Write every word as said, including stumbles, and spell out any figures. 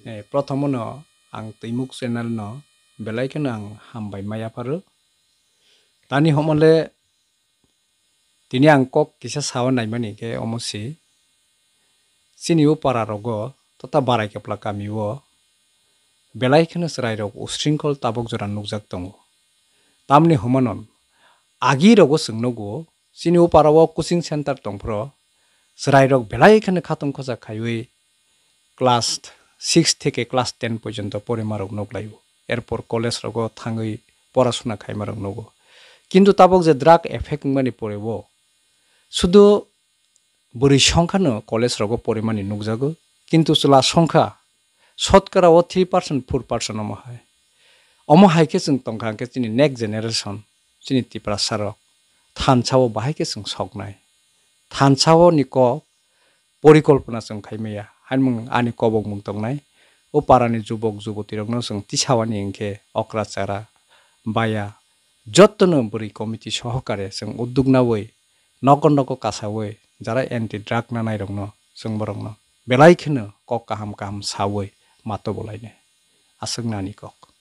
Eh, prothomono ang Twimuk channel no belai kheno ang hambai ma yapharo. Tani homole tini ang kok kisa sao naimani khe omo si. Chini o para rogo tata Barai Kapla kami o belai kheno chwrai rok usringkol tabok jora nukjak tongo. Tamni homanon agi rogo chwng nugo chini o para o coaching center tongphro chwrai rok belai kheno khatong khosa khaiwi class six theke class ten porjonto porima rok nuklaio. Erpor college rogo thangwi porasuna khaima rok nugo. Kintu tabok je drug effect wngmani pore o sudu bwrwi songkha no college rogo porimani nukjago, kintu chwla songkha sotkara o three percent, four percent omo hai. Omo hai khe chwng tongkha hwnkhe chini next generation, chini Tiprasa rok thansa o bahai khe chwng soknai. Thansa o ni kok porikolpona chwng khai maya, haimung ani kobok mung tongnai. O parani jubok juboti rokno chwng tisawani hwnkhe okra chara baya jottono bwrwi committee sohokare chwng udduk nawi nogo nogo kasawi jara anti drug nanai rokno chwng borokno belai kheno kok kaham kaham sawi mato bolainai. Aswk nani kok.